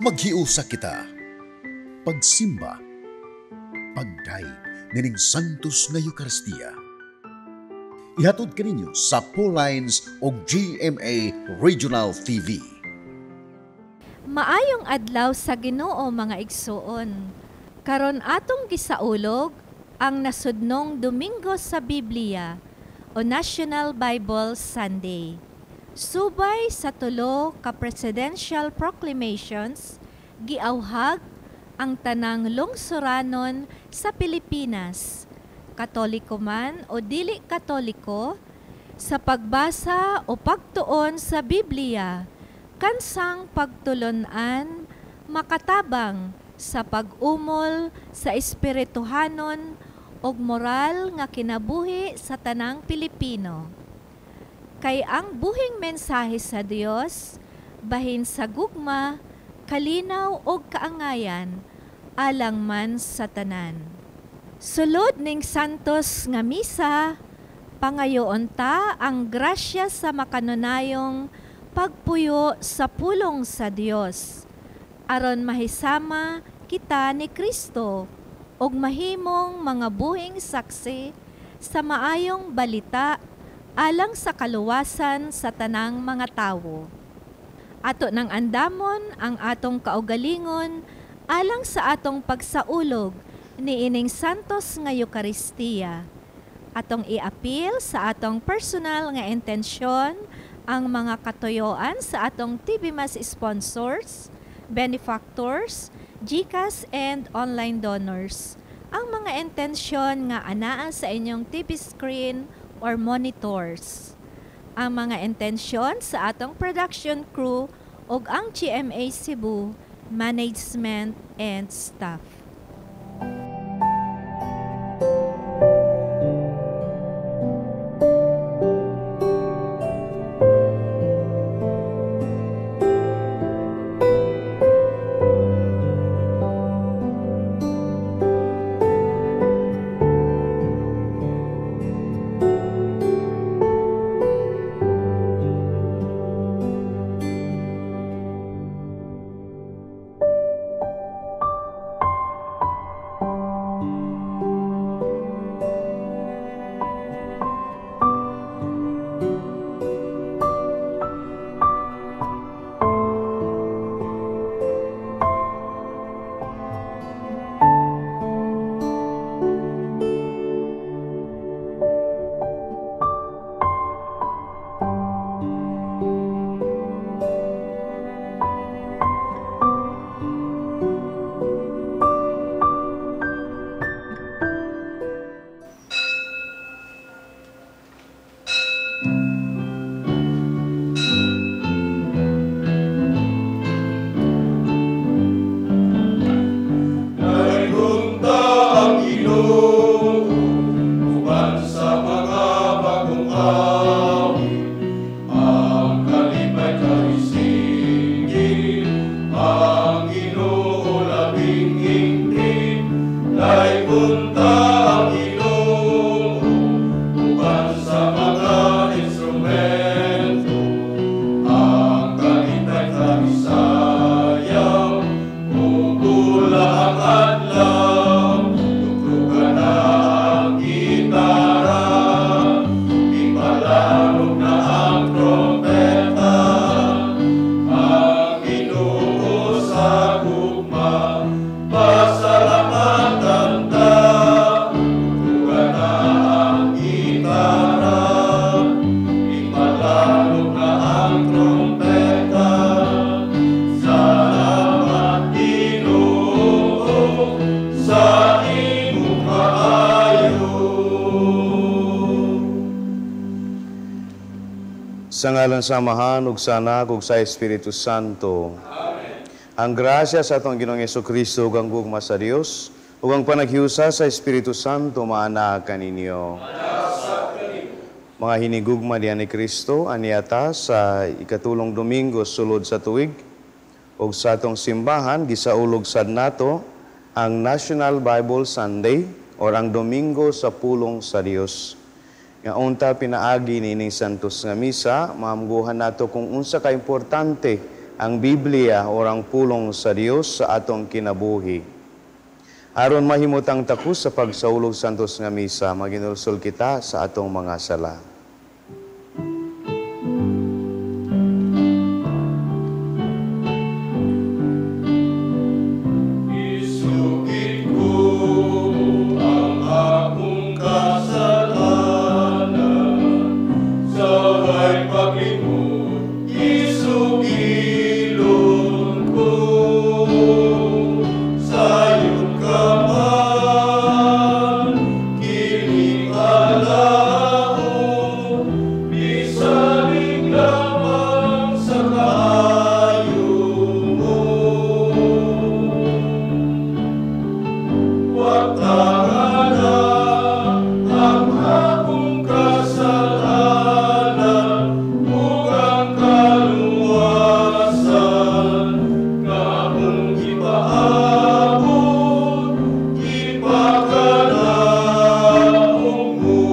Maghiusa kita. Pagsimba. Pagdayeg nining Santos nga Eucharistia. Ihatod kaninyo sa Lines o GMA Regional TV. Maayong adlaw sa Ginoo, mga igsuon. Karon atong gisaulog ang nasudnong Domingo sa Biblia o National Bible Sunday. Subay sa tulo ka presidential proclamations, giawhag ang tanang lungsuranon sa Pilipinas, Katoliko man o dili Katoliko, sa pagbasa o pagtuon sa Biblia, kansang pagtulunan makatabang sa pag-umol sa espirituhanon ug moral nga kinabuhi sa tanang Pilipino. Kay ang buhing mensahe sa Dios bahin sa gugma, kalinaw ug kaangayan alang man sa tanan. Sulod ning Santos nga misa, pangayoon ta ang grasya sa makanunayong pagpuyo sa pulong sa Dios aron mahisama kita ni Kristo ug mahimong mga buhing saksi sa maayong balita alang sa kaluwasan sa tanang mga tawo. Ato nang andamon ang atong kaugalingon alang sa atong pagsaulog niining Santos nga Eucharistia. Atong iapil sa atong personal nga intensyon ang mga katuyoan sa atong TV Mass sponsors, benefactors, GCash and online donors. Ang mga intensyon nga anaa sa inyong TV screen or monitors. Ang mga intensyon sa atong production crew ug ang GMA Cebu management and staff. Sa ngalan sa Amahan, ug sa Anak, ug sa Espiritu Santo. Amen. Ang grasya sa atong Ginoong Hesukristo ug ang gugma sa Dios ug ang panaghiusa sa Espiritu Santo maana kaninyo. Mga hinigugma diyan ni Kristo, aniata sa ikatulong Domingo sulod sa tuig ug sa atong simbahan gisaulog sad nato ang National Bible Sunday or ang Domingo sa Pulong sa Dios. Nga unta pinaagi niining Santos nga misa, maamguhan nato kung unsa ka importante ang Biblia o ang pulong sa Dios sa atong kinabuhi. Aron mahimutang takos sa pagsaulog santos nga misa, maginulsol kita sa atong mga sala. Isugid ko ang akong kasalanan sa way paglimot, isugilon ko sayod ka man, kining alaon, bisanig lamang sa kaayo mo. Watangana ang akong kasalanan ug ang kaluwasan nga akong gipaabot, ipakanaog mo.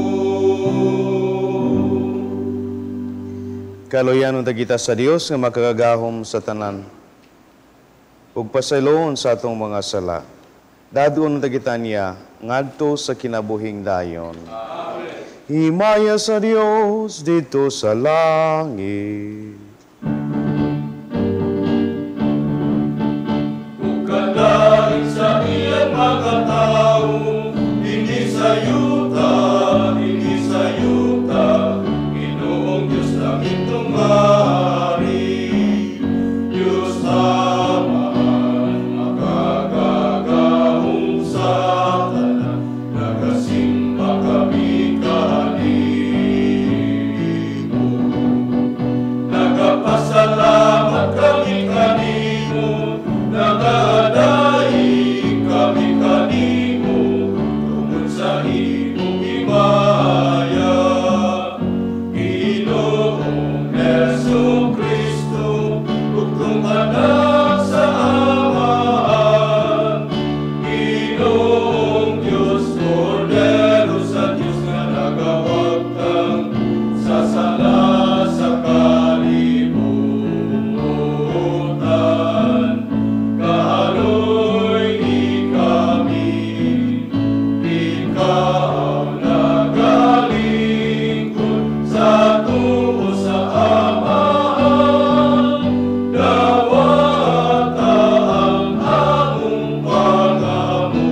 Kaluyan unta kita sa Dios nga makagagahom sa tanan ug pasayloon sa atong mga sala. Dadon unta kita niya ngadto sa kinabuhing dayon. Amen. Himaya sa Dios dito sa langit. Ug kalain sa iyang mga tawo, hindi sa yuta, hindi sa yuta, Ginoong Diyos langit tumari. Diyos Amahan, makagagahom sa tanan, nagasimba kami kanimo. Nagapasalamat kami kanimo, nagadaig kami kanimo, tungod sa imong himaya. Ginoong Hesus Kristo, bugtong anak sa Amahan. Ginoong Diyos, Kordero sa Diyos nga nagawagtang sa sala sa kalibutan. Kahaloy ni kami, ikaw nagalingkod sa tuo sa Amahan. Dawata ang among pangamuyo.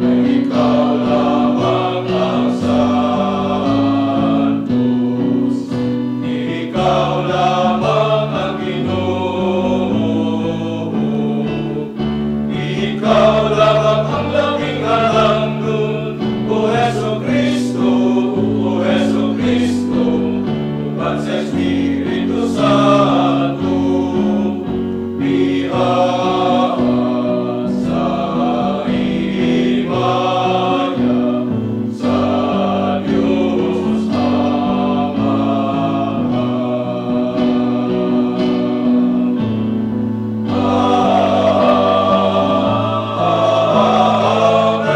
Kay ikaw lamang ang Santos, ikaw lamang ang Ginoo, ikaw lamang ang labing halangdon, O Hesu Kristo, O Hesu Kristo, uban sa Espiritu Santo, diha sa himaya sa Diyos Amahan. Amen.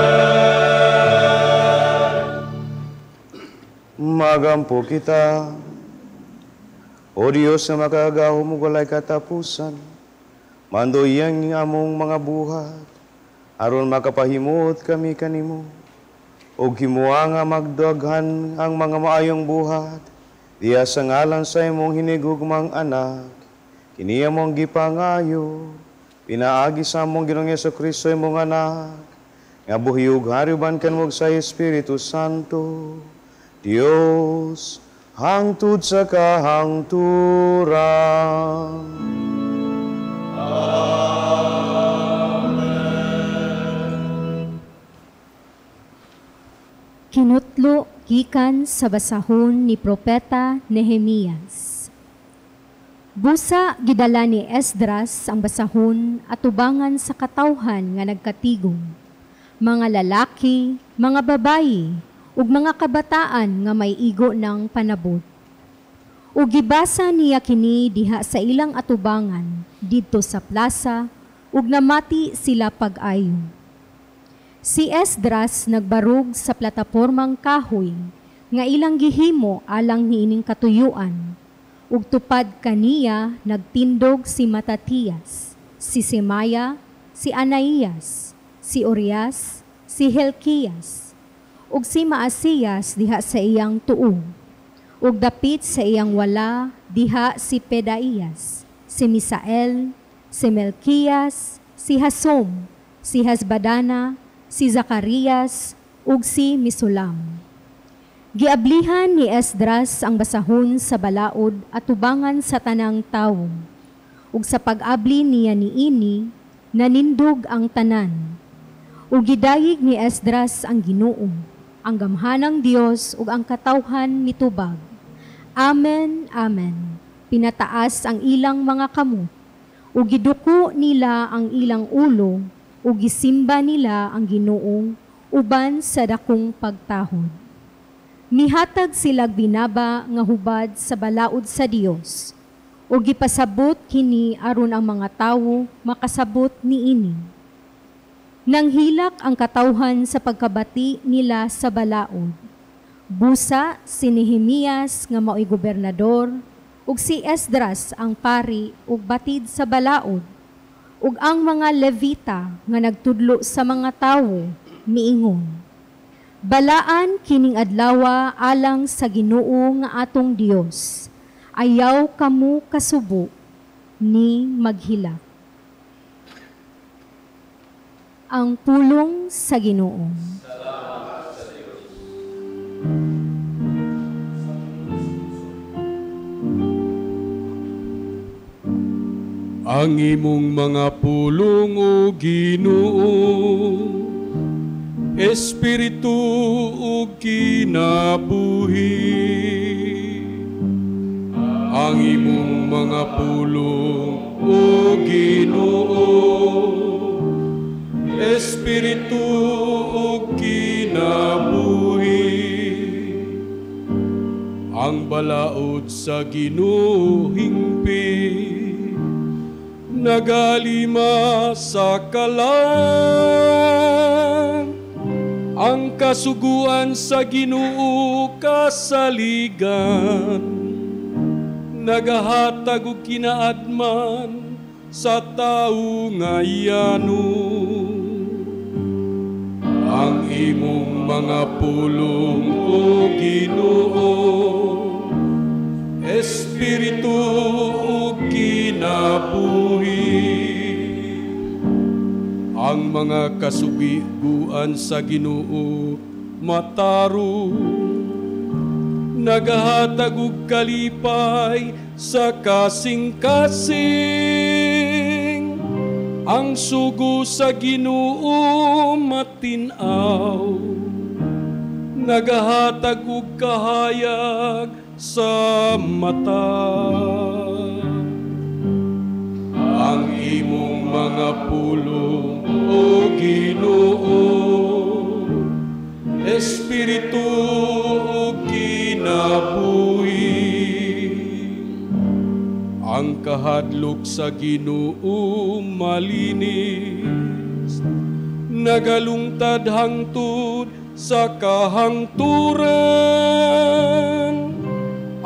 Magampo kita. O Diyos nga makagagahom ug walay katapusan, mandoy ang among mga buhat, aron makapahimot kami kanimo, ug himoa nga magdaghan ang mga maayong buhat, diha sa ngalan sa imong hinigugmang anak, kini among gipangayo, pinaagi sa among Ginoong Hesukristo imong anak, nga buhi ug hari uban kanimo sa Espiritu Santo, Dios, hangtod sa kahangturan. Amen. Kinutlo gikan sa basahon ni Propeta Nehemias. Busa gidala ni Esdras ang basahon atubangan sa katawhan nga nagkatigom, mga lalaki, mga babayi, ug mga kabataan nga may igo ng panabot. Ug gibasa niya kini diha sa ilang atubangan didto sa plaza ug namati sila pag-ayo. Si Esdras nagbarog sa platapormang kahoy nga ilang gihimo alang niining katuyuan. Ug tupad kaniya nagtindog si Matatias, si Semaya, si Anaías, si Urias, si Helkias, ug si Maasías diha sa iyang tuo. Ug dapit sa iyang wala diha si Pedaías, si Misael, si Melkias, si Hasom, si Hasbadana, si Zacarias, ug si Misulam. Giablihan ni Esdras ang basahon sa balaod atubangan sa tanang tawo. Ug sa pag-abli niya niini, nanindog ang tanan. Ug gidayeg ni Esdras ang Ginoo, ang gamhanang Dios ug ang katawhan mitubag. Amen, amen. Pinataas ang ilang mga kamot, ug giduko nila ang ilang ulo, ug gisimba nila ang Ginoo uban sa dakong pagtahod. Mihatag silag binaba nga hubad sa balaod sa Dios, ug gipasabot kini aron ang mga tawo makasabot niini. Nanghilak ang katawhan sa pagkabati nila sa balaod. Busa si Nehemias nga maoy gobernador, ug si Esdras ang pari ug batid sa balaod, ug ang mga Levita nga nagtudlo sa mga tawo miingon: Balaan kining adlawa alang sa Ginoo nga atong Dios. Ayaw kamo kasubo ni maghilak. Ang pulong sa Ginoo. Salamat sa Dios. Ang imong mga pulong, o Ginoo, espiritu ug kinabuhi. Ang imong mga pulong, o Ginoo, espiritu ug kinabuhi. Ang balaod sa Ginoo hingpit, nagalima sa kalan. Ang kasuguan sa Ginoo kasaligan, nagahatag og kinaadman sa tawo nga yano. Ang imong mga pulong, o Ginoo, espiritu ug kinabuhi. Ang mga kasugiguan sa Ginoo matarong, nagahatag og kalipay sa kasing-kasing. Ang sugo sa Ginoo matin-aw, nagahatag og kahayag sa mata. Ang imong mga pulong, o Ginoo, espiritu ug kinabuhi. Ang kahadlok sa Ginoo malinis, nagalungtad hangtod sa kahangturan.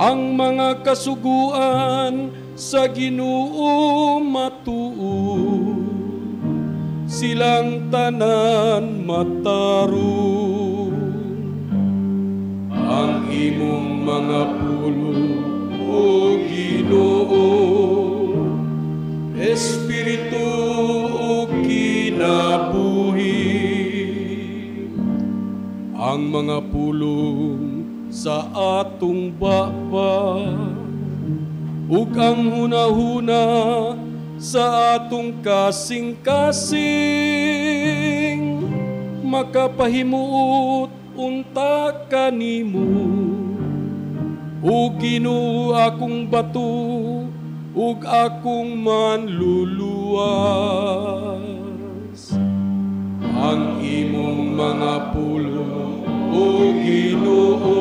Ang mga kasuguan sa Ginoo matuod, silang tanan matarong. Ang imong mga pulong, o Ginoo, espiritu ug kinabuhi. Ang mga pulong sa atong baba ug ang hunahuna sa atong kasing-kasing, makapahimuot unta kanimo. O Ginoo, akong bato ug akong manluluwas. Ang imong mga pulong, o Ginoo,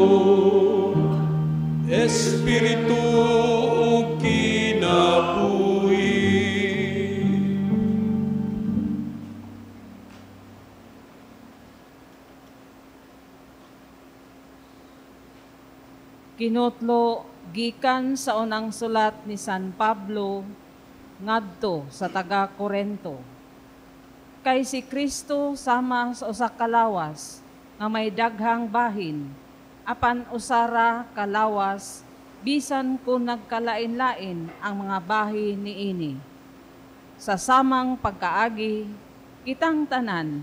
espiritu ug kinabuhi. Kinutlo gikan sa unang sulat ni San Pablo ngadto sa taga Korento. Kay si Kristo sama sa usa ka lawas nga may daghang bahin, apan usara ka lawas bisan kung nagkalain-lain ang mga bahin niini. Sa samang pagkaagi, kitang tanan,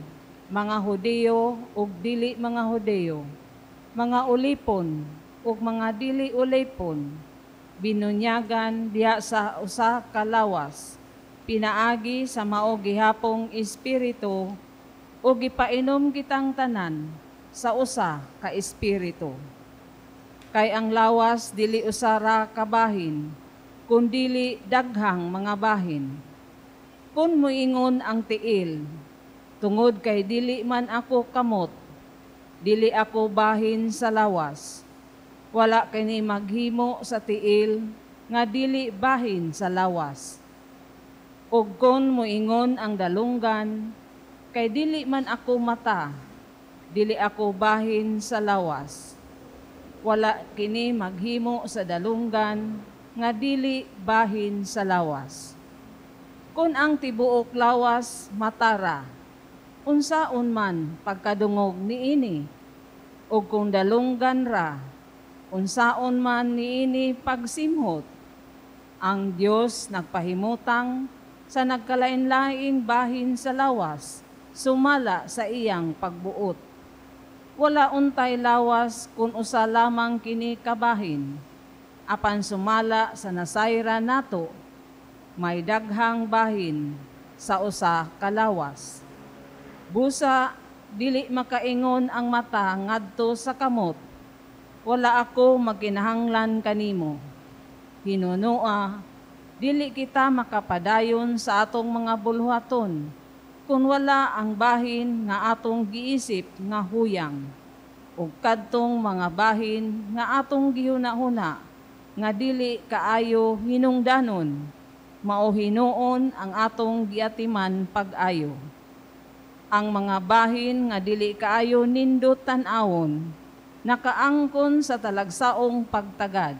mga Hudiyo ug dili mga Hudiyo, mga ulipon ug mga dili ulipon, binunyagan diha sa usa ka lawas, pinaagi sa mao gihapong espiritu, ug gipainom kitang tanan sa usa ka espiritu. Kay ang lawas dili usara ka bahin, kundili daghang mga bahin. Kun moingon ang tiil, tungod kay dili man ako kamot, dili ako bahin sa lawas. Wala kini maghimo sa tiil nga dili bahin sa lawas. Ug kon moingon ang dalunggan, kay dili man ako mata, dili ako bahin sa lawas. Wala kini maghimo sa dalunggan nga dili bahin sa lawas. Kun ang tibuok lawas matara, unsaon man pagkadungog niini? Ug kung dalunggan ra, unsaon man niini pagsimhot? Ang Dios nagpahimutang sa nagkalain-laing bahin sa lawas, sumala sa iyang pagbuot. Wala untay lawas kung usa lamang kini kabahin, apan sumala sa nasayra nato, may daghang bahin sa usa ka lawas. Busa dili makaingon ang mata ngadto sa kamot, wala ako magkinahanglan kanimo. Hinunoa, dili kita makapadayon sa atong mga bulhaton kung wala ang bahin nga atong giisip nga huyang, ug kadtong mga bahin nga atong gihuna-huna nga dili kaayo hinungdanon, mao hinuon ang atong giatiman pag-ayo. Ang mga bahin nga dili kaayo nindot tan-awon, nakaangkon sa talagsaong pagtagad,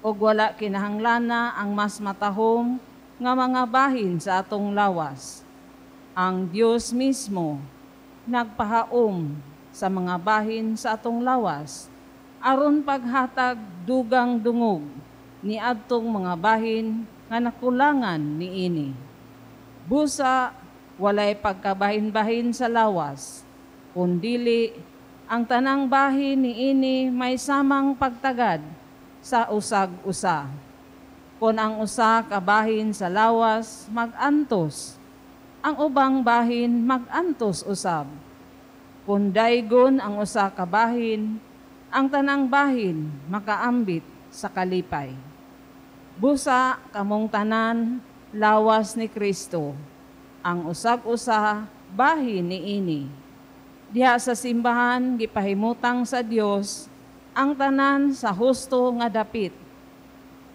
ug wala kinahanglana ang mas matahom nga mga bahin sa atong lawas. Ang Dios mismo nagpahaom sa mga bahin sa atong lawas, aron paghatag dugang dungog ni adtong mga bahin nga nakulangan niini. Busa walay pagkabahin-bahin sa lawas, kundili ang tanang bahin niini may samang pagtagad sa usag-usa. Kon ang usa ka bahin sa lawas magantos, ang ubang bahin magantos usab. Kun daygon ang usa ka bahin, ang tanang bahin makaambit sa kalipay. Busa kamong tanan lawas ni Kristo, ang usag-usa bahin niini. Diha sa simbahan gipahimutang sa Dios ang tanan sa husto nga dapit.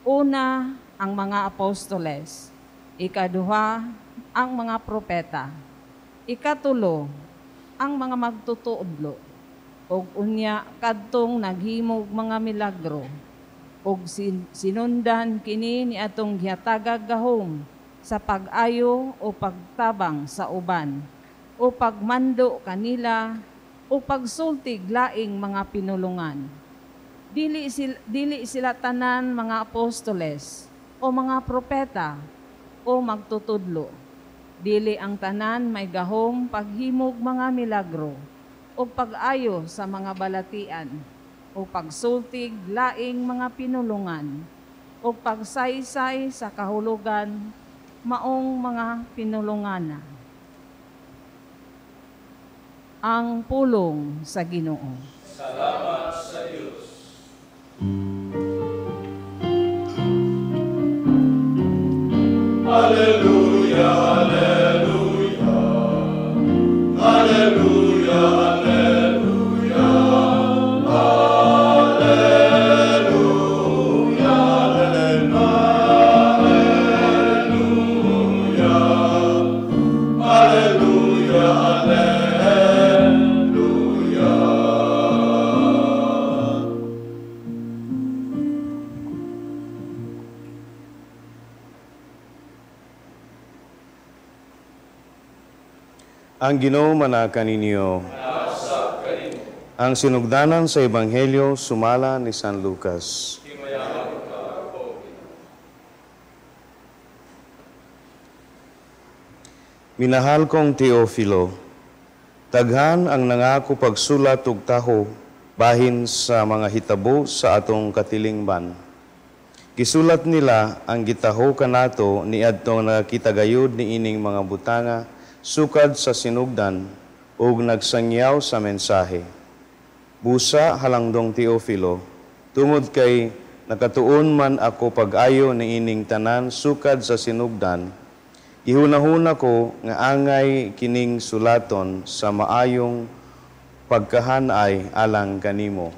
Una, ang mga apostoles. Ikaduha, ang mga propeta. Ikatulo, ang mga magtutuodlo. Og unya kadtong naghimog mga milagro. Og sinundan kini ni atong gihatagag gahom sa pag-ayo o pagtabang sa uban, o pagmando kanila, o pagsultig laing mga pinulungan. Dili sila tanan mga apostoles o mga propeta o magtutudlo. Dili ang tanan may gahom paghimog mga milagro o pag-ayo sa mga balatian o pagsultig laing mga pinulungan o pagsaysay sa kahulugan maong mga pinulungana. Ang pulong sa Ginoo. Salamat sa Dios. Alleluia, alleluia, alleluia, alleluia, alleluia, alleluia, alleluia, alleluia. Ang Ginoo manaka ninyo. Ang sinugdanan sa Ebanghelyo sumala ni San Lucas. Minahal kong Teofilo, daghan ang nangako pagsulat ug taho bahin sa mga hitabo sa atong katilingban. Gisulat nila ang gitaho kanato niadtong nakakita gayud niining mga butanga sukad sa sinugdan ug nagsangyaw sa mensahe. Busa halangdong Teofilo, tungod kay nakatuon man ako pag-ayo niining tanan sukad sa sinugdan, ihunahuna ko nga angay kining sulaton sa maayong pagkahanay alang kanimo.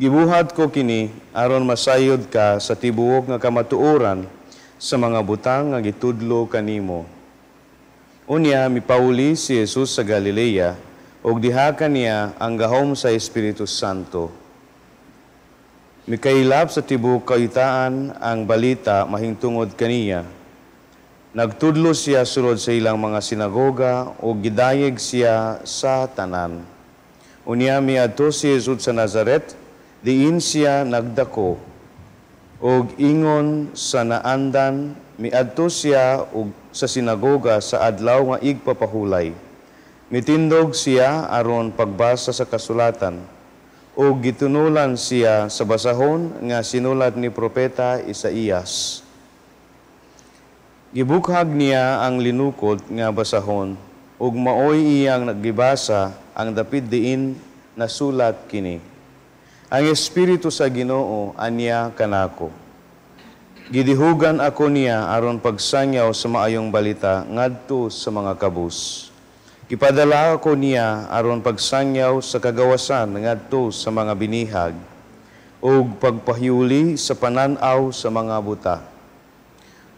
Gibuhat ko kini aron masayod ka sa tibuok nga kamatuoran sa mga butang nga gitudlo kanimo. Unya mipauli si Jesus sa Galilea ug diha kaniya ang gahom sa Espiritu Santo. Mikaylap sa tibuok kahuytaan ang balita mahingtungod kaniya. Nagtudlo siya sulod sa ilang mga sinagoga ug gidayeg siya sa tanan. Unya miadto si Jesus sa Nazaret, diin siya nagdako. Ug ingon sa naandan, miadto siya og sa sinagoga sa adlaw nga igpapahulay. Mitindog siya aron pagbasa sa kasulatan, ug gitunulan siya sa basahon nga sinulat ni propeta Isaías. Gibukhag niya ang linukot nga basahon, ug maoy iyang naggibasa ang dapit diin nasulat kini. Ang Espiritu sa Ginoo anya kanako. Gidihugan ako niya aron pagsangyaw sa maayong balita ngadto sa mga kabus. Gipadala ako niya aron pagsangyaw sa kagawasan ngadto sa mga binihag ug pagpahiuli sa panan-aw sa mga buta,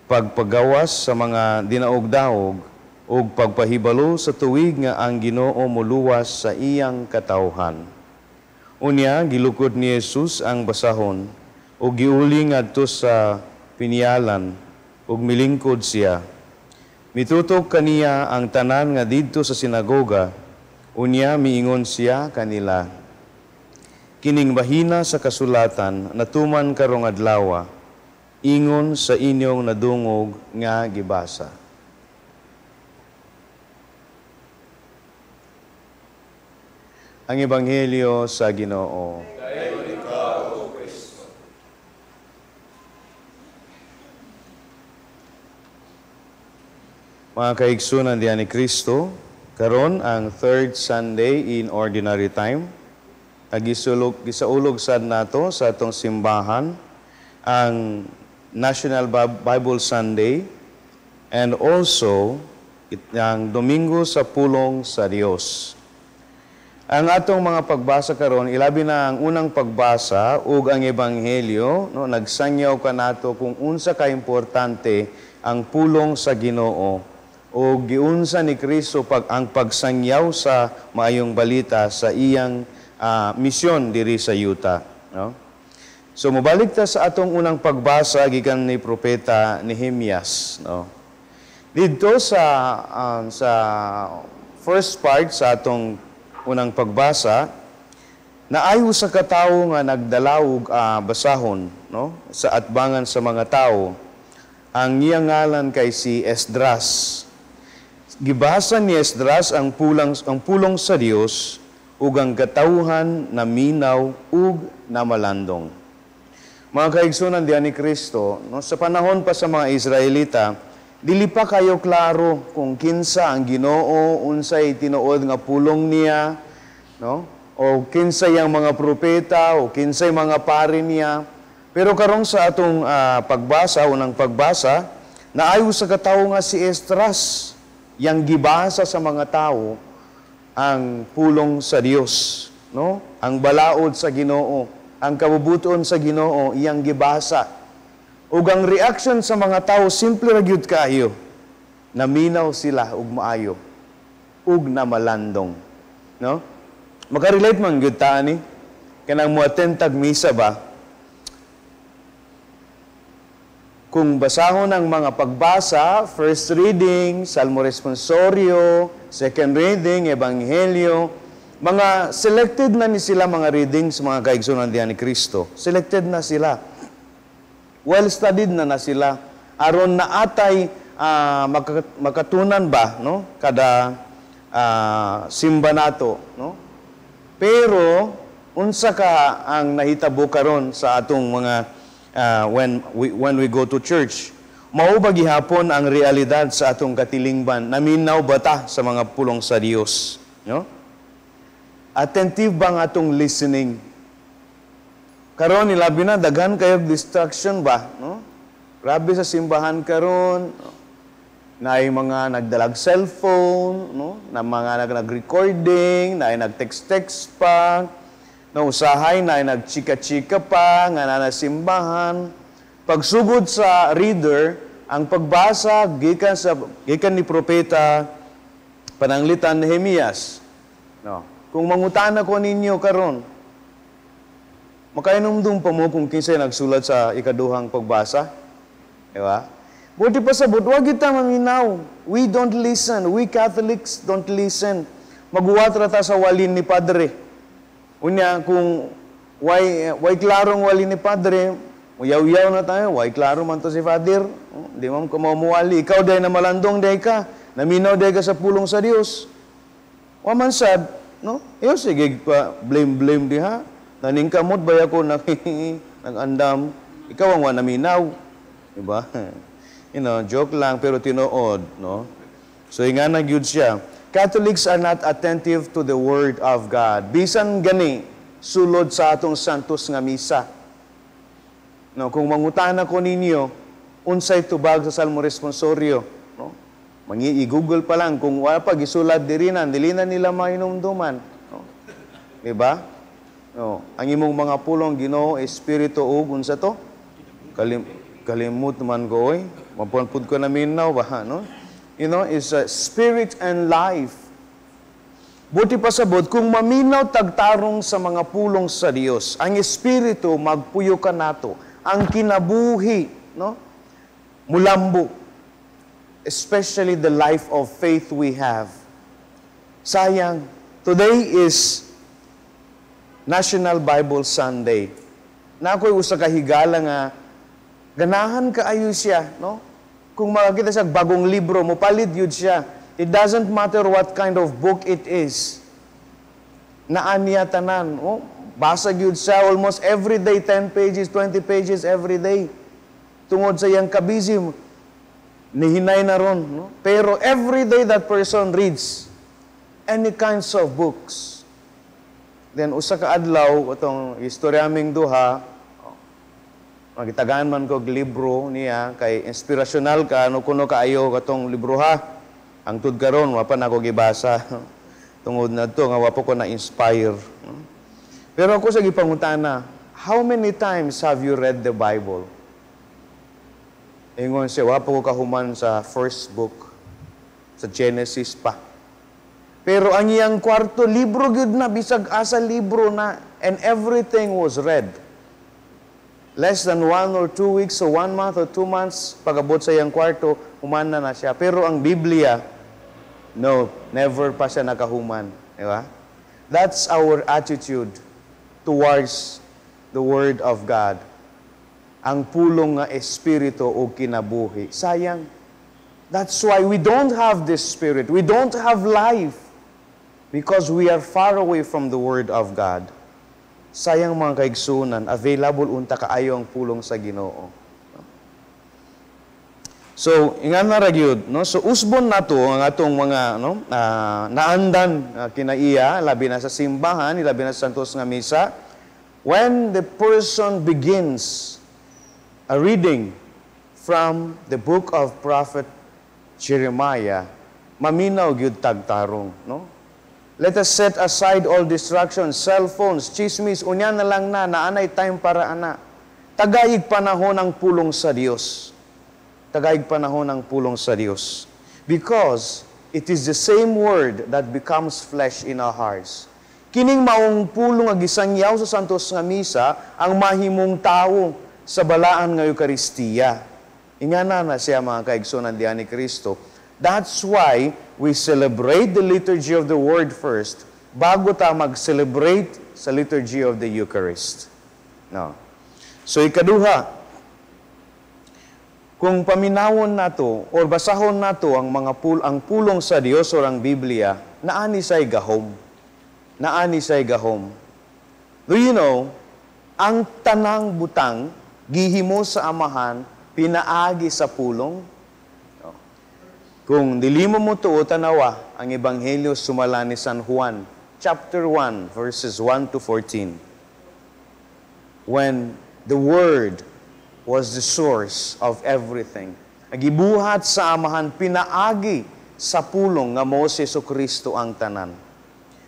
pagpagawas sa mga dinaog-daog ug pagpahibalo sa tuig nga ang Ginoo moluwas sa iyang katawhan. Unya gilukod ni Jesus ang basahon ug giuli ngadto sa piniyalan ug milingkod siya. Mitutok kaniya ang tanan nga didto sa sinagoga, unya miingon siya kanila. Kining bahina sa kasulatan natuman karong adlawa, ingon sa inyong nadungog nga gibasa. Ang Ebanghelyo sa Ginoo. Dayon ikaw, O Kristo. Mga kaigsunan diyan ni Kristo, karon ang third Sunday in Ordinary Time. Gisaulog sad nato sa atong simbahan ang National Bible Sunday and also ang Domingo sa Pulong sa Dios. Ang atong mga pagbasa karon, ilabi na ang unang pagbasa ug ang Ebanghelyo, no, nagsangyaw kanato kung unsa ka importante ang pulong sa Ginoo o giunsa ni Kristo ang pagsangyaw sa maayong balita sa iyang misyon diri sa yuta, no? So mobalik ta sa atong unang pagbasa gikan ni propeta Nehemias, no? Didto sa first part sa atong unang pagbasa, naayo sa katawo nga nagdalawog basahon, no, sa atbangan sa mga tawo. Ang iyang ngalan kay si Esdras. Gibasa ni Esdras ang pulong sa Dios ug ang katawhan naminaw ug namalandong. Mga kaigsunan diyan ni Kristo, no, sa panahon pa sa mga Israelita, dili pa kayo klaro kung kinsa ang Ginoo, unsay tinuod nga pulong niya, no? O kinsay ang mga propeta, o kinsay mga pari niya. Pero karong sa atong pagbasa, unang pagbasa, naayo sa katawo nga si Esdras, yang gibasa sa mga tao ang pulong sa Dios, no? Ang balaod sa Ginoo, ang kabubuton sa Ginoo, iyang gibasa. Ug ang reaction sa mga tao simple ra gyud kaayo. Naminaw sila ug maayo ug namalandong, no? Makarelate man gyud ta ani kanang mo-attend tag misa ba? Kung basahon ang mga pagbasa, first reading, Salmo Responsorio, second reading, Ebanghelyo, mga selected na ni sila mga readings, mga kaigsunan diyan ni Kristo. Selected na sila. Well-studied na na sila. Aron na atay makatunan ba, no? Kada simba nato, no? Pero unsa ka ang nahitabo karon sa atong mga when we go to church? Mao ba gihapon ang realidad sa atong katilingban? Naminaw ba ta sa mga pulong sa Dios, no? Attentive ba ang atong listening? Karon, ilabi na daghan kayo distraction ba, no? Grabe sa simbahan karon, no? Naay mga nagdalag cellphone, no? Na mga nag-recording, naay nag-text-text pa, no, usahay naay nagchika-chika pa nga na simbahan. Pagsugod sa reader, ang pagbasa gikan ni propeta pananglitan Nehemias. No. Kung mangutana ko ninyo karon, makainumdum pa mo kung kinsay nagsulat sa ikaduhang pagbasa? Di ba? Buti pa sabot, wag kita maminaw. We don't listen. We Catholics don't listen. Maguwat ra ta sa walin ni Padre. Unya, kung way klarong walin ni Padre, muyaw-yaw na tayo, way klaro man to si Father. Oh, di man ko mamuwali. Ikaw day na malandong day ka. Naminaw day ka sa pulong sa Dios. Wa man sad, no? Iyo sige pa blame blame diha. Naningkamot ba ako nag-andam? Ikaw ang wa naminaw. Diba? Joke lang pero tinuod, no? So ingana gyud siya. Catholics are not attentive to the word of God. Bisan gani sulod sa atong santos nga misa. No, kung mangutana ko ninyo unsay tubag sa Salmo Responsorio, no? Mangi i-Google pa lang kung wala pa gisulat diri na, dili na nila mainumduman, no? Di ba? No, ang imong mga pulong, Ginoo, espiritu ug unsa to? Kalimut man ko oy. Mapuan ko na minaw ba, no? Is a spirit and life. Buti pa sabot, kung maminaw tagtarong sa mga pulong sa Dios, ang espiritu magpuyo ka nato, ang kinabuhi, no? Mulambo. Especially the life of faith we have. Sayang, today is National Bible Sunday. Na ako'y usa ka higala nga ganahan kaayo siya, no? Kung makakita siya bagong libro, mopalit yun siya. It doesn't matter what kind of book it is. Naa niya tanan. Oh, basa yun siya almost every day, 10 pages, 20 pages every day. Tungod sa iyang kabisi, nihinay na ron. No? Pero every day that person reads any kinds of books. Then usa ka adlaw, itong istorya aming duha, magitagaan man ko og libro niya kay inspirational ka no kuno kaayo katong libro ha. Hangtod karon wa pa nako gibasa. Tungod na to nga wa pa ko na-inspire. Pero ako sa gipangutana, "How many times have you read the Bible?" Ingon siya, wa pa ko kahuman sa first book, sa Genesis pa. Pero ang iyang kwarto, libro gyud na, bisag asa libro na, and everything was read. Less than 1 or 2 weeks or 1 month or 2 months, pag-abot sa iyang kwarto, human na na siya. Pero ang Biblia, no, never pa siya nakahuman. Di ba? That's our attitude towards the Word of God. Ang pulong nga espiritu o kinabuhi. Sayang. That's why we don't have this spirit. We don't have life. Because we are far away from the Word of God. Sayang, mga kaigsunan, available unta kaayo ang pulong sa Ginoo. So, ingana ra gyud, no? So usbon nato ang atong mga, no, naandan kinaiya, labi na sa simbahan, labi na sa santos nga misa. When the person begins a reading from the book of prophet Jeremiah, maminaw gyud tagtarong, no? Let us set aside all distractions, cell phones, chismis, unya na lang na, naanay time para ana. Tagaig panahon ang pulong sa Dios. Tagaig panahon ang pulong sa Dios. Because it is the same word that becomes flesh in our hearts. Kining maong pulong nga gisangyaw sa santos nga misa ang mahimong tawo sa balaan nga Eukaristiya. Ingana na siya, mga kaigsunan diha ni Kristo. That's why we celebrate the liturgy of the Word first bago ta mag-celebrate sa liturgy of the Eucharist. No. So ikaduha, kung paminawon nato or basahon nato ang pulong sa Dios or ang Biblia, naani say gahom. Naani say gahom. Do you know, ang tanang butang gihimo sa Amahan pinaagi sa pulong? No. Kung dili mo motuo, tanawa ang Ebanghelyo sumala ni San Juan, chapter 1, verses 1 to 14. When the Word was the source of everything. Gibuhat sa Amahan pinaagi sa pulong nga mao si Kristo ang tanan.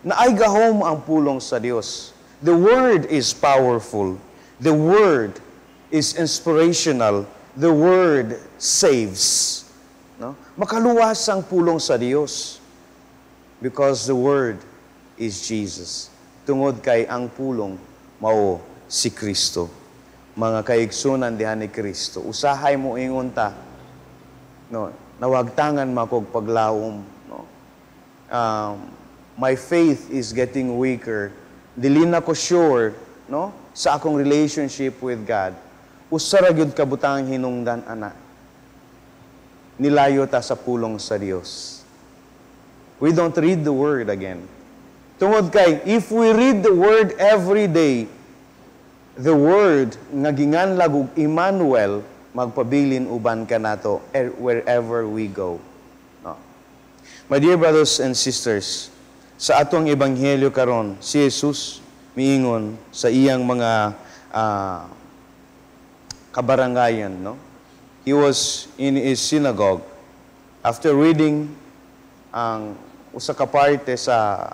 Naay gahom ang pulong sa Dios. The Word is powerful. The Word is inspirational. The Word saves. No? Makaluwas ang pulong sa Dios because the Word is Jesus. Tungod kay ang pulong mao si Kristo. Mga kaigsunan diha ni Kristo, usahay mo ingon ta, no, nawagtangan man kog paglawom, no. My faith is getting weaker. Dili na ko sure, no, sa akong relationship with God. Usa ra gyud ka butang hinungdan ana. Nilayo ta sa pulong sa Dios. We don't read the Word again. Tungod kay, if we read the Word every day, the Word nga ginganlag og Emmanuel magpabilin uban kanato wherever we go. No. My dear brothers and sisters, sa atong ebanghelyo karon, si Jesus miingon sa iyang mga kabarangayan, no? He was in his synagogue after reading ang usa ka parte sa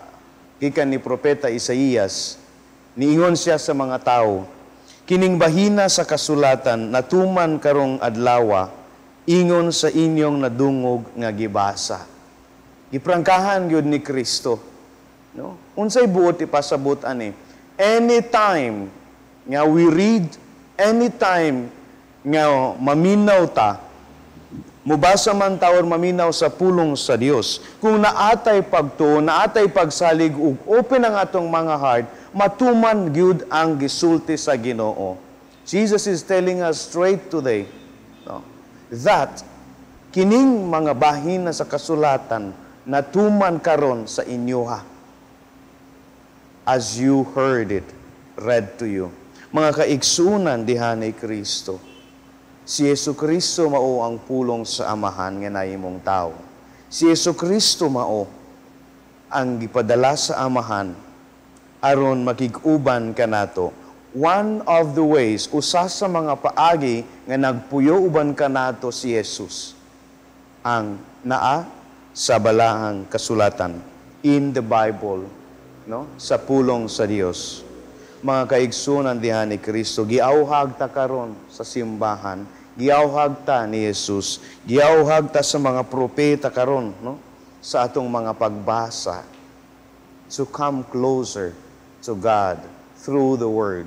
gikan ni propeta Isaías. Niingon siya sa mga tao, "Kining bahina sa kasulatan natuman karong adlawa ingon sa inyong nadungog nga gibasa." Giprangkahan gyud ni Kristo, no? Unsay buot ipasabot ani? Anytime nga we read, anytime nga maminaw ta, mubasa man ta or maminaw sa pulong sa Dios, kung naatay pagtuo, naatay pagsalig ug open ang atong mga heart, matuman gyud ang gisulti sa Ginoo. Jesus is telling us straight today, no, that kining mga bahina sa kasulatan natuman karon sa inyoha as you heard it read to you. Mga kaigsunan diha ni Kristo, si Yesu Kristo mao ang pulong sa Amahan nga nahimong tao. Si Yesu Kristo mao ang gipadala sa Amahan aron makig-uban kanato. One of the ways, usa sa mga paagi nga nagpuyo uban kanato si Jesus, ang naa sa balahang kasulatan, in the Bible, no? Sa pulong sa Dios. Mga kaigsunan diha ni Kristo, giawhag ta karon sa simbahan, giawhag ta ni Jesus, giawhag ta sa mga propeta karon, no? Sa atong mga pagbasa, to come closer to God through the Word.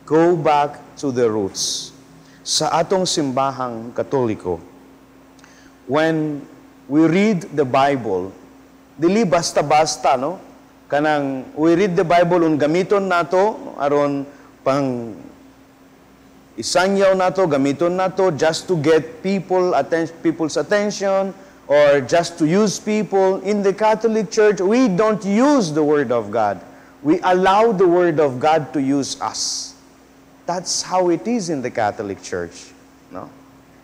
Go back to the roots. Sa atong simbahang Katoliko, when we read the Bible, dili basta-basta, no? Kanang we read the Bible un gamiton nato aron pang isangyaw nato, gamiton nato just to get people's attention or just to use people. In the Catholic Church, we don't use the Word of God. We allow the Word of God to use us. That's how it is in the Catholic Church. No?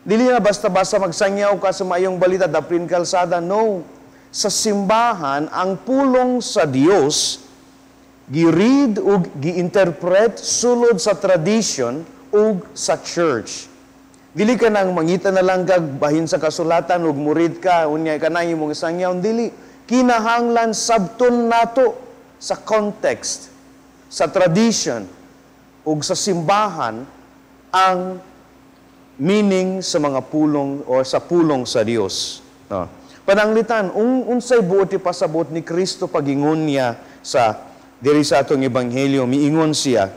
Dili na basta-basta magsangyaw ka sa mayong balita, daplin kalsada. No. Sa simbahan, ang pulong sa Dios gi-read ug gi-interpret sulod sa tradition ug sa church. Dili ka nang mangita na lang kag bahin sa kasulatan ug murid ka unya ka nang imong sangyaw, dili. Kinahanglan sabton nato sa context, sa tradition ug sa simbahan ang meaning sa mga pulong or sa pulong sa Dios. No. Pananglitan, unsay buot ipasabot ni Kristo pagingon niya sa diri sa atong ebanghelyo, miingon siya,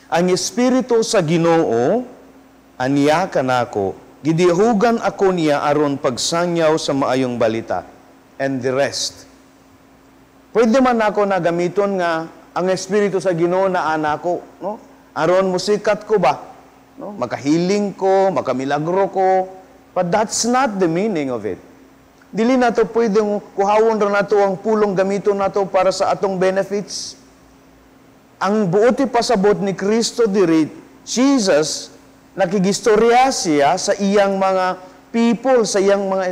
"Ang espiritu sa Ginoo aniya kanako." Gidihugan ako niya aron pagsangyaw sa maayong balita. And the rest. Pwede man ako na gamiton nga ang Espiritu sa Ginoo na ana ko, no? Aron musikat ko ba? No? Makahiling ko, makamilagro ko. But that's not the meaning of it. Dili nato pwedeng kuhawon ra nato ang pulong gamiton nato para sa atong benefits. Ang buot ipasabot ni Kristo diri, Jesus, nakigistorya siya sa iyang mga people, sa iyang mga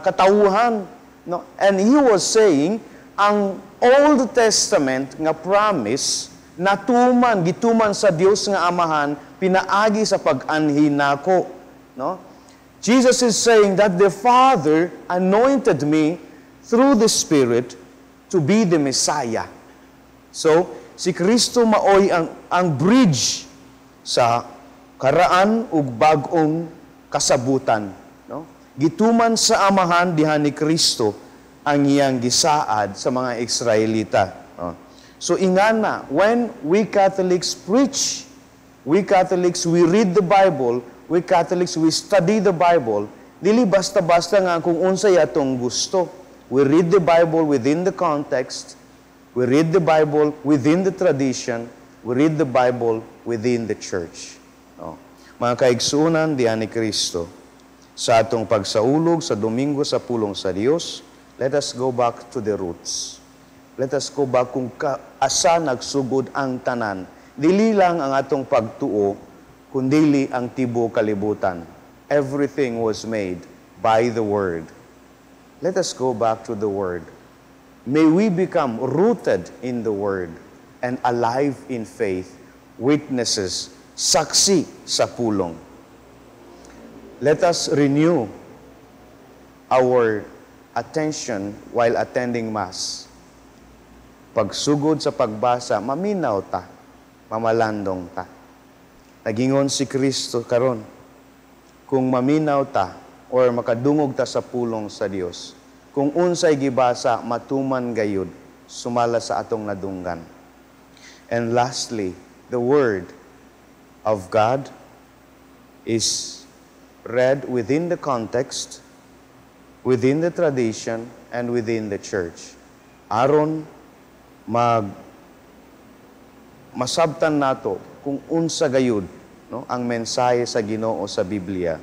katauhan. No? And he was saying, ang Old Testament nga promise natuman, gituman sa Dios nga Amahan, pinaagi sa pag-anhi nako. No? Jesus is saying that the Father anointed me through the Spirit to be the Messiah. So, si Kristo maoy ang bridge sa karaan ug bag-ong kasabutan. No? Gituman sa Amahan diha ni Kristo ang iyang gisaad sa mga Israelita. No? So ingana, when we Catholics preach, we Catholics, we read the Bible, we Catholics, we study the Bible, dili basta-basta nga kung unsay atong gusto. We read the Bible within the context, we read the Bible within the tradition, we read the Bible within the church. No? Mga kaigsuonan diha ni Kristo, sa atong pagsaulog sa Domingo sa pulong sa Dios, let us go back to the roots. Let us go back kung asa nagsugod ang tanan. Dili lang ang atong pagtuo, kundili ang tibuok kalibutan. Everything was made by the Word. Let us go back to the Word. May we become rooted in the Word and alive in faith, witnesses, saksi sa pulong. Let us renew our attention while attending Mass. Pagsugod sa pagbasa, maminaw ta, mamalandong ta. Nagingon si Kristo karon, kung maminaw ta or makadungog ta sa pulong sa Dios, kung unsay gibasa, matuman gayud, sumala sa atong nadunggan. And lastly, the Word of God is read within the context, within the tradition, and within the church. Aron masabtan nato kung unsa gayud, no, ang mensahe sa Ginoo sa Biblia.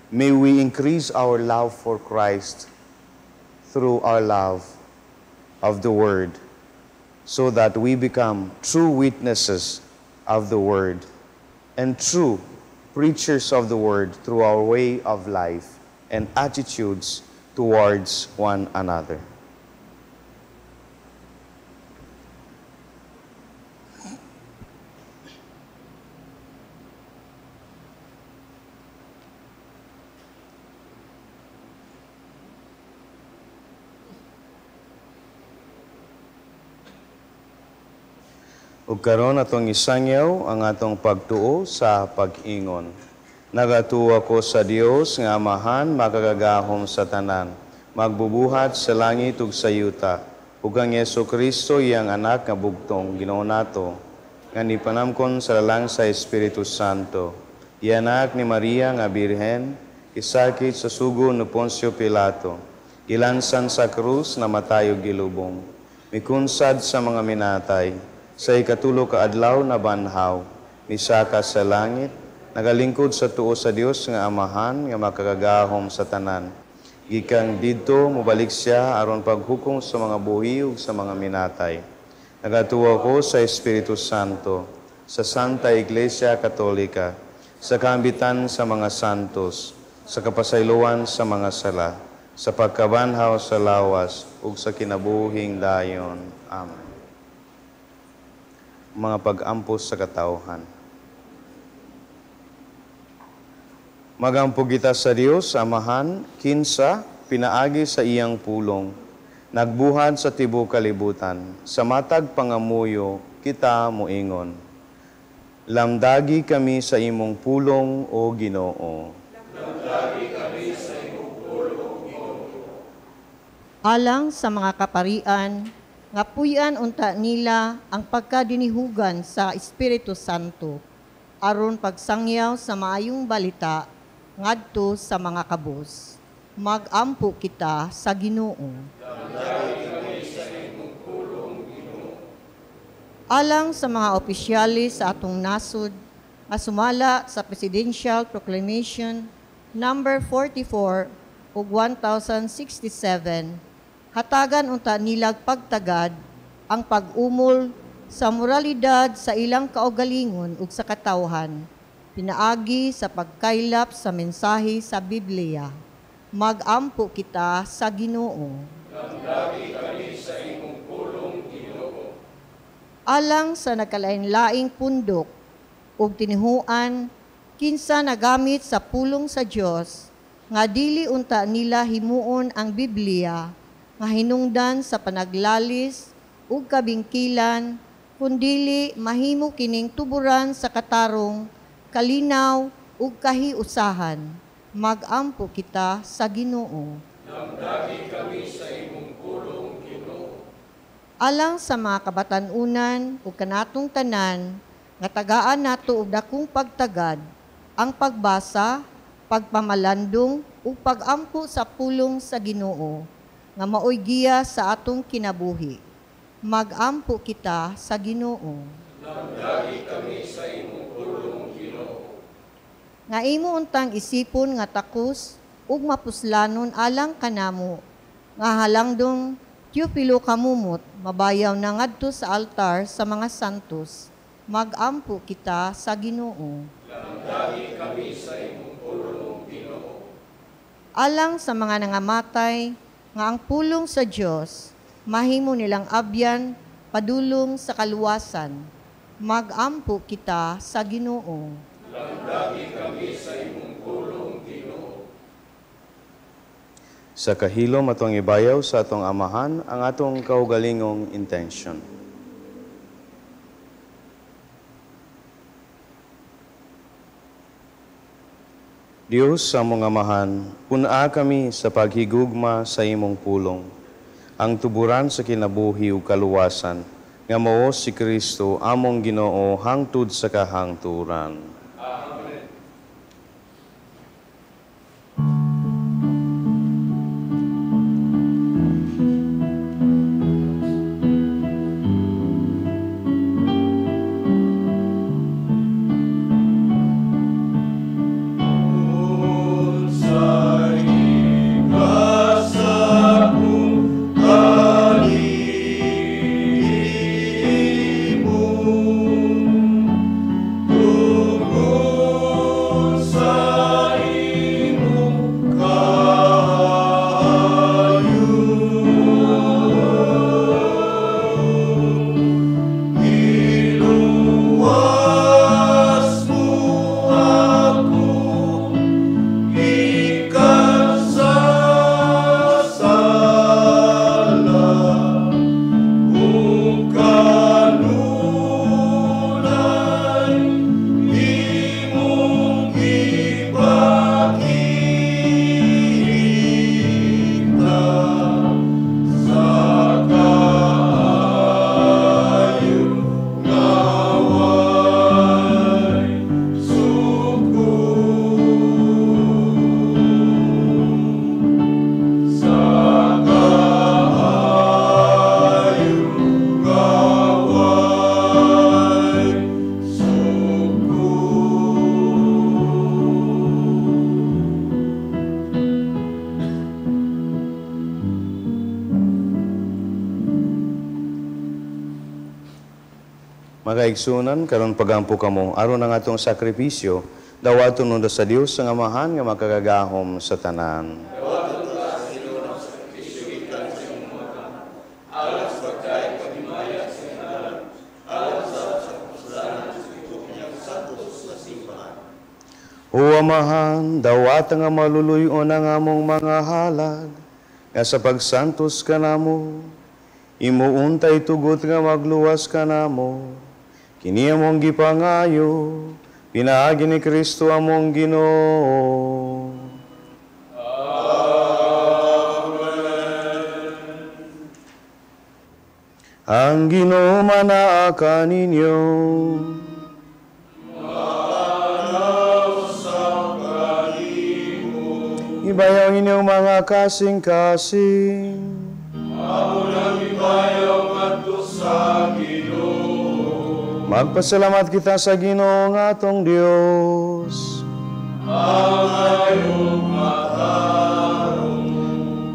May we increase our love for Christ through our love of the Word, so that we become true witnesses of the Word and true preachers of the Word through our way of life and attitudes towards one another. Ug karon atong isangyaw ang atong pagtuo sa pag-ingon. Nagatuo ako sa Dios nga Amahan, makagagahom sa tanan, magbubuhat sa langit ug sa yuta, ug ang Hesus Kristo iyang anak nga bugtong Ginoo nato, nga nipanamkon sa lalang sa Espiritu Santo, iyanak ni Maria nga Birhen, isakit sa sugo ni Poncio Pilato, gilansan sa krus, namatay ug gilubong, mikunsad sa mga minatay, sa ikatulo ka adlaw na banhaw, misaka sa langit, nagalingkod sa tuo sa Dios nga Amahan nga makagagahom sa tanan. Gikan didto mobalik siya aron paghukom sa mga buhi ug sa mga minatay. Nagatuo ko sa Espiritu Santo, sa Santa Iglesia Katolika, sa kaambitan sa mga santos, sa kapasayloan sa mga sala, sa pagkabanhaw sa lawas ug sa kinabuhing dayon. Amen. Mga pag-ampos sa katawhan. Magampo kita sa Dios, Amahan, kinsa pinaagi sa iyang pulong, nagbuhat sa tibuok kalibutan, sa matag pangamuyo kita moingon. Lamdagi kami sa imong pulong, o Ginoo. Lamdagi kami sa imong pulong, Ginoo. Alang sa mga kaparian, nga puy-an unta nila ang pagkadinihugan sa Espiritu Santo, aron pagsangyaw sa maayong balita, ngadto sa mga kabus. Magampo kita sa Ginoo. Alang sa mga opisyalis sa atong nasod nga sumala sa Presidential Proclamation number 44 ug 1067, hatagan unta nilag pagtagad ang pag-umol sa moralidad sa ilang kaugalingon ug sa katawhan, pinaagi sa pagkaylap sa mensahe sa Biblia. Magampo kita sa Ginoo. Damdami kami sa imong pulong, Ginoo. Alang sa nagkalain-laing pundok ug tinihuan kinsa nagamit sa pulong sa Dios nga dili unta nila himuon ang Biblia nga hinungdan sa panaglalis ug kabingkilan, kundili mahimo kining tuburan sa katarong, kalinaw ug kahiusahan. Magampo kita sa Ginoo. Damdami kami sa imong pulong, Ginoo. Alang sa mga kabatan-unan ug kanatong tanan nga tagaan nato og dakong pagtagad ang pagbasa, pagpamalandong ug pagampo sa pulong sa Ginoo nga maoy giya sa atong kinabuhi. Magampo kita sa Ginoo. Damdami kami sa imong pulong, Ginoo. Nga imo untang isipon nga takos ug mapuslanon alang kanamo nga halangdong Teofilo kamumot mabayaw na ngadto sa altar sa mga santos. Magampo kita sa Ginoo. Damdami kami sa imong pulong, Ginoo. Alang sa mga nangamatay nga ang pulong sa Dios mahimo nilang abyan padulong sa kaluwasan. Magampo kita sa Ginoo. Damdami kami sa imong pulong, Ginoo. Sa kahilom atong ibayaw sa atong amahan ang atong kaugalingong intention. Dios sa among amahan, pun-a kami sa paghigugma sa imong pulong, ang tuburan sa kinabuhi ug kaluwasan, nga mao si Kristo among Ginoo hangtod sa kahangturan. Amen. Mga igsunan, karon pagampo kamo aron ang atong sakripisyo, dawaton nunda sa Dios ang Amahan nga makagagahom sa tanan. O Amahan, dawata nga maluluyon ang among mga halag, nga sa pagsantos kanamo, imuuntay tugot nga magluwas kanamo. Kini among gipangayo, pinaagi ni Kristo among Ginoo. Amen. Ang Ginoo manaa kaninyo. Manaw sa kanimo. Ibayaw ang inyong mga kasing-kasing. Amo nang ibayaw ngadto sa Ginoo. Magpasalamat kita sa Ginoo nga atong Dios. Angayong matarong.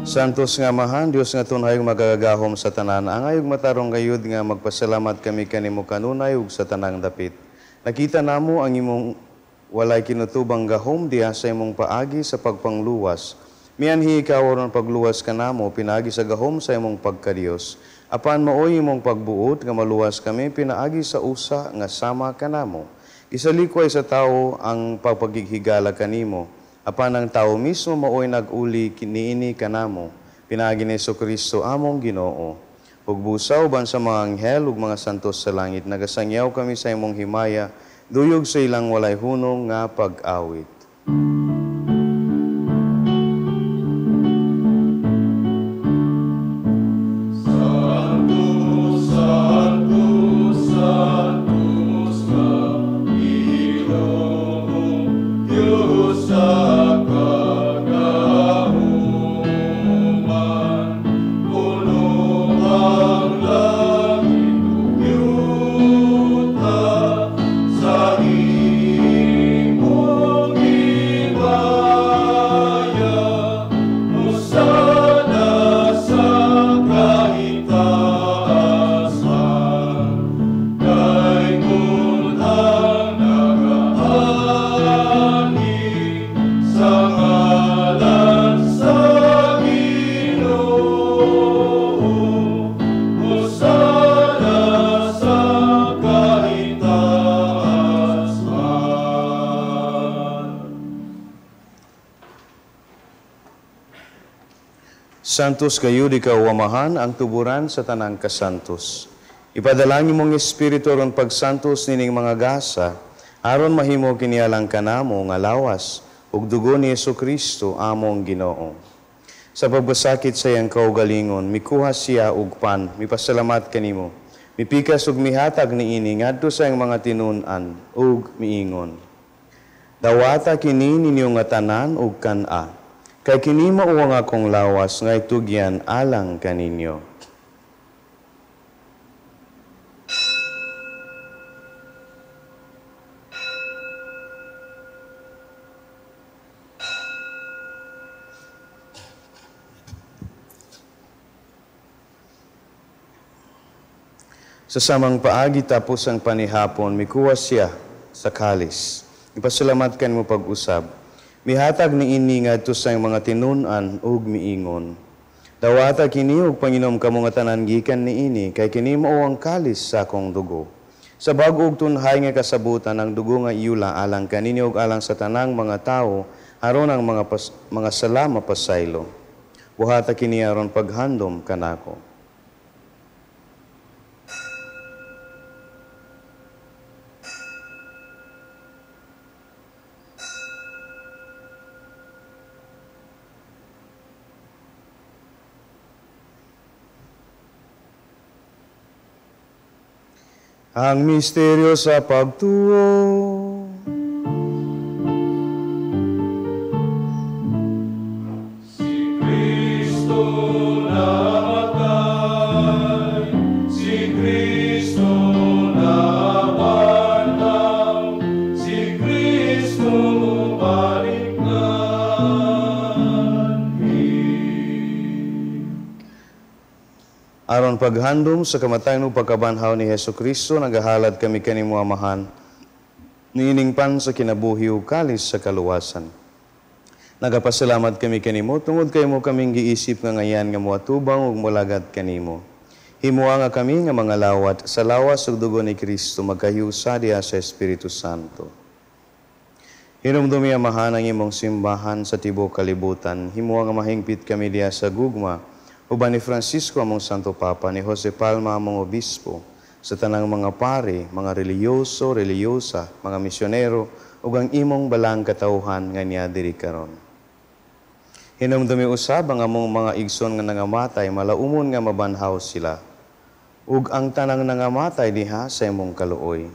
Santos nga Amahan, Dios nga tunhayong magagahom sa tanan, angayong matarong gayud nga magpasalamat kami kanimo kanunay ug sa tanang dapit. Nakita namo ang imong walay kinutubang gahom diha sa imong paagi sa pagpangluwas. Mianhi ikaw aron pagluwas kanamo pinaagi sa gahom sa imong pagkadiyos. Apan maoy imong pagbuot nga maluwas kami pinaagi sa usa nga sama kanamo. Isalikway sa tao ang pagpagighigala kanimo. Apan ang tao mismo maoy nag-uli kiniini kanamo. Pinaagi ni Hesukristo among Ginoo. Ug busaw ban sa mga anghel ug mga santos sa langit, nagasangyaw kami sa imong himaya, duyog sa ilang walay hunong nga pag-awit. Sanctus, Sanctus, Sanctus ka, Ginoong Diyos sa kagahuman. Puno ang langit ug yuta sa imong himaya. Hosana sa kahitaasan, kay kun ang nagaani sa ngalan sa Ginoo. Hosana sa kahitaasan. Santos kayo di kauwamahan ang tuburan sa tanang kasantos. Ipadalangin mong espiritu aron pagsantos nining mga gasa, aron mahimo kinialang kanamo nga lawas ug dugo ni Hesukristo among Ginoo. Sa pagbasakit sa iyang kaugalingon, mikuha siya og pan, mipasalamat kanimo. Mipikas ug mihatag niini ngadto sa iyang mga tinun-an ug miingon. Dawata kini ninyo nga tanan ug kan-a. Kay kini mao ang akong lawas nga itugyan alang kaninyo. Sa samang paagi tapos ang panihapon, mikuha siya sa kalis. Ipasalamat kanimo pag-usab. Mihatag niini ngadto sa iyang mga tinun-an ug miingon. Dawata kini ug panginom kamo nga tanan gikan niini, kay kini mao ang kalis sa akong dugo. Sa bag-o ug tunhay nga kasabutan ang dugo nga iyula alang kaninyo ug alang sa tanang mga tawo aron ang mga sala mapasaylo. Buhata kini aron paghandom kanako. Ang misteryo sa pagtuo. Si Kristo namatay, si Kristo nabanhaw, si Kristo mubalik nganhi. Aron paghandom sa kamatayon ug pagkabanhaw ni Hesukristo, nagahalad kami kanimo Amahan, niining pan sa kinabuhi ug kalis sa kaluwasan. Nagapasalamat kami kanimo tungod kay mo kaming giisip nga ngayan nga moatubang ug molagad kanimo. Himoa nga kami nga mga lawat sa lawas ug dugo ni Kristo magkahiusa diha sa Espiritu Santo. Hinumdumi Amahan ang imong simbahan sa tibuok kalibutan. Himoa nga mahingpit kami diha sa gugma uban ni Francisco among Santo Papa, ni Jose Palma among Obispo, sa tanang mga pare, mga reliyoso, reliyosa, mga misyonero, ug ang imong balang katawhan nga niya diri karon. Hinumdumi usab ang among mga igsoon nga nangamatay, malaumon nga mabanhaw sila, ug ang tanang nangamatay diha sa imong kaluoy.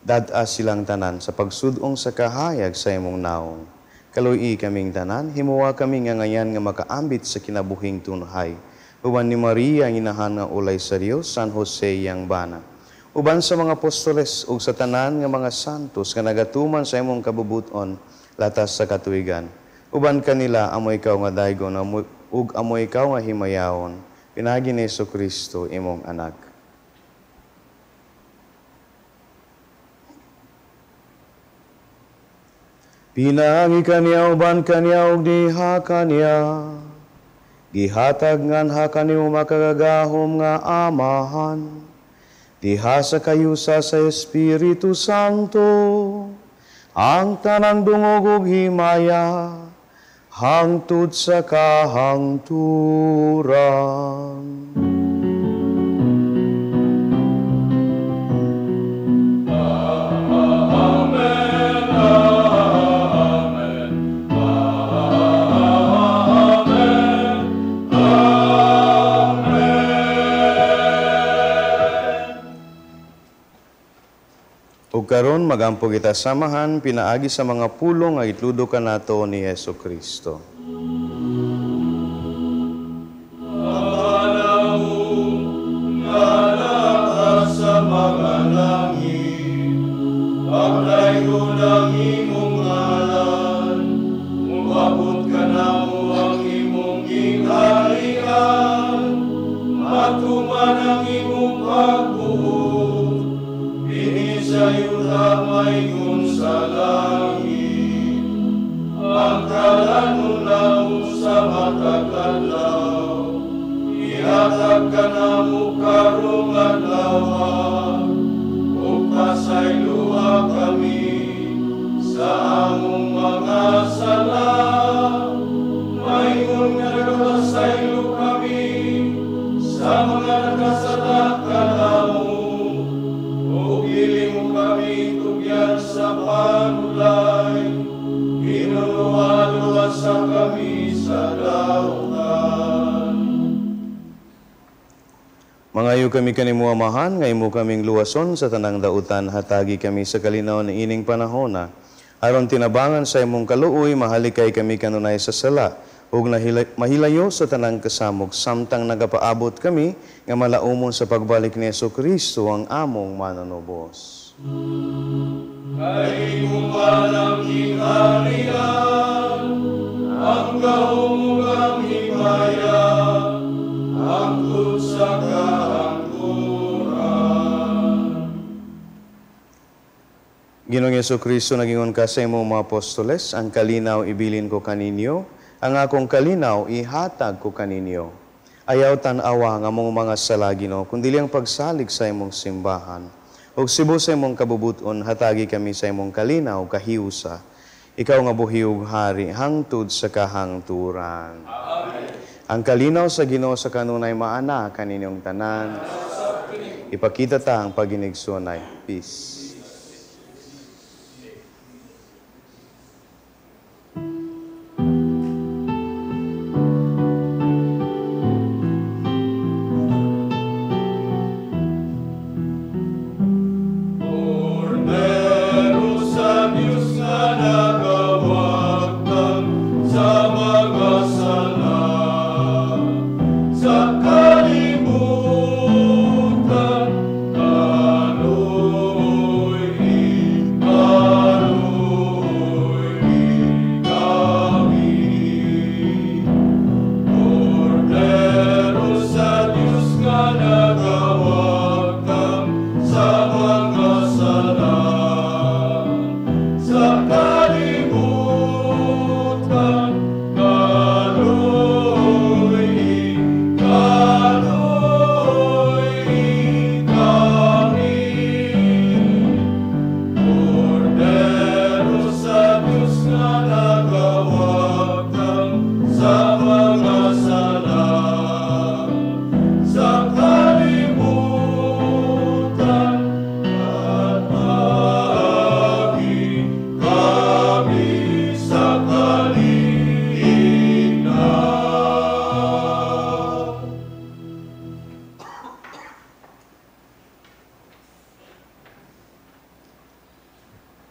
Dad-a silang tanan sa pagsudong sa kahayag sa imong naong. Kaluy kaming tanan, himuwa kami nga ngayan nga makaambit sa kinabuhing tunhay. Uban ni Maria ang inahan nga ulay sa Dios, San Jose iyang bana. Uban sa mga apostoles ug sa tanan nga mga santos nga nagatuman sa imong kabubuton latas sa katuigan. Uban kanila amoy ikaw nga daygon ug amoy ikaw nga himayawon. Pinaagi ni Jesucristo imong anak. Pinaagi kaniya uban kaniya ug diha kaniya, gihatag nganha kanimo makagagahom nga Amahan, diha sa kayusa sa Espiritu Santo, ang tanang dungog ug himaya, hangtod sa kahangturan. Ug karon magampo kita samahan pinaagi sa mga pulong nga gitludo kanato ni Jesucristo. Sa mga langit, pagdaygon ang imong ngalan, muabot kanamo ang imong gingharian, matuman ang imong pagbuot, dinhi sa yuta mayon sa langit. Ang kalanon namo sa matag adlaw, ihatag kanamo karong adlaw, ug pasayloa kami sa among mga sala, mayon nga nagapasaylo kami sa mga nakasala kanamo, ug dili mo kami tugyan sa panulay, Ginoo sa kami sa dautan. Mangayo kami kanimo Amahan, nga imo kaming luwason sa tanang dautan, hatagi kami sa kalinaw ni ining panahona. Aron tinabangan sa imong kaluoy, mahalikay kami kanunay sa sala, ug mahilayo sa tanang kasamok, samtang nagapaabot kami nga malaumon sa pagbalik ni Jesucristo ang among mananubos. Kay imo ang gingharian, ang gahom ug ang himaya, hangtod sa kahangturan. Ginoong Jesucristo, nagingon ka sa imong mga apostoles, ang kalinaw ibilin ko kaninyo, ang akong kalinaw ihatag ko kaninyo. Ayaw tan-awa nga among mga sala, Ginoo, kundi ang pagsalig sa imong simbahan. Ug sibo sa imong kabubuton, hatagi kami sa imong kalinaw kahiusa. Ikaw nga buhi ug hari hangtod sa kahangturan. Amen. Ang kalinaw sa Ginoo sa kanunay maana kaninyong tanan. Ipakita ta ang paginigsunay. Peace.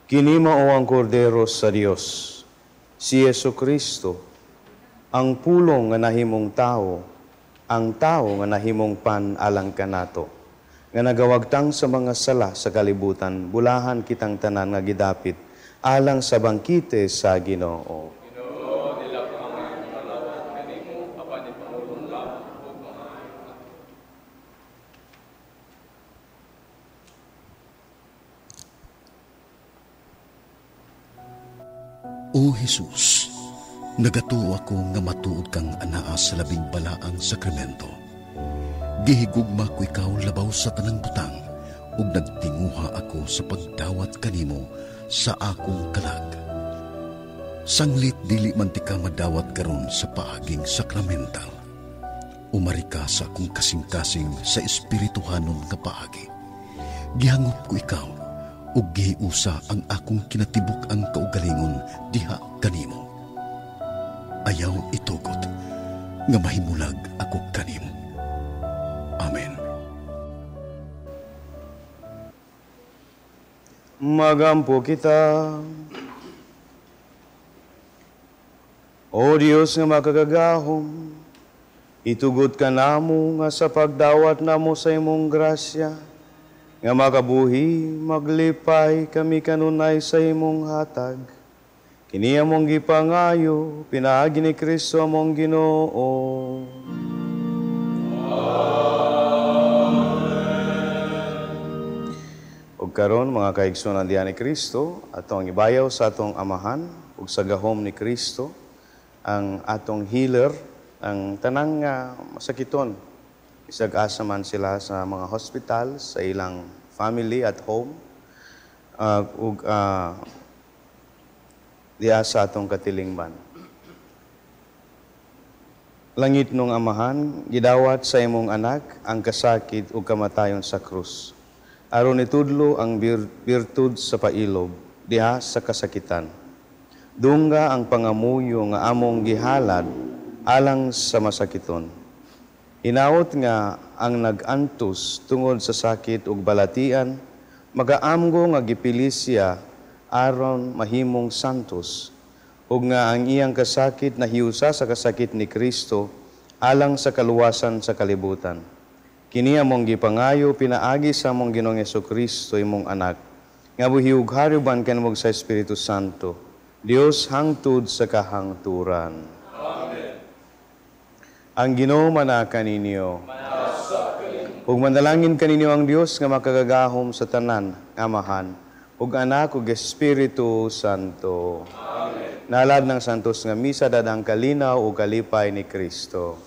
Kini mao ang kordero sa Dios. Si Yesu Kristo, ang pulong nga nahimong tao, ang tao nga nahimong pan alang kanato, nga nagawagtang sa mga sala sa kalibutan, bulahan kitang tanan nga gidapit alang sa bangkite sa Ginoo. O Jesus, nagatuo ako nga matuod kang anaa sa labing balaang sakramento. Gihigugma ko ikaw labaw sa tanang butang, ug nagtinguha ako sa pagdawat kanimo sa akong kalag. Sanglit dili man tika madawat karon sa paaging sakramental. Umari ka sa akong kasing-kasing sa espirituhanon nga paagi. Gihangop ko ikaw, ug gihiusa ang akong kinatibuk ang kaugalingon diha kanimo. Ayaw itugot nga mahimulag ako kanimo. Amen. Magampo kita. O Dios nga makagagahom, itugot ka namo nga sa pagdawat namo sa imong grasya, nga makabuhi, maglipay kami kanunay sa imong hatag. Kini among gipangayo, pinaagi ni Kristo among Ginoo. Amen. Ug karon mga kaigsuonan diha ni Kristo, atong ibayaw sa atong amahan ug sa gahom ni Kristo, ang atong healer, ang tanang masakiton. Isag asa man sila sa mga hospital, sa ilang family at home, ug diha sa atong katilingban. Langit nung amahan, gidawat sa imong anak ang kasakit ug kamatayon sa krus. Aron itudlo ang birtud sa pailob diha sa kasakitan. Dungga ang pangamuyo nga among gihalad alang sa masakiton. Hinaot nga ang nag-antos tungod sa sakit ug balatian, magaamgo nga gipili siya aron mahimong santos, ug nga ang iyang kasakit nahiusa sa kasakit ni Kristo alang sa kaluwasan sa kalibutan. Kini among gipangayo pinaagi sa among Ginoong Hesukristo imong anak, nga buhi ug hari uban kanimo sa Espiritu Santo, Dios hangtod sa kahangturan. Amen. Ang Ginoo manaka ninyo. Ug manalangin kaninyo ang Dios nga makagagahom sa tanan, Amahan, ug Anak ug Espiritu Santo. Amen. Nalad ng santos nga misa dadang kalinaw ug kalipay ni Kristo.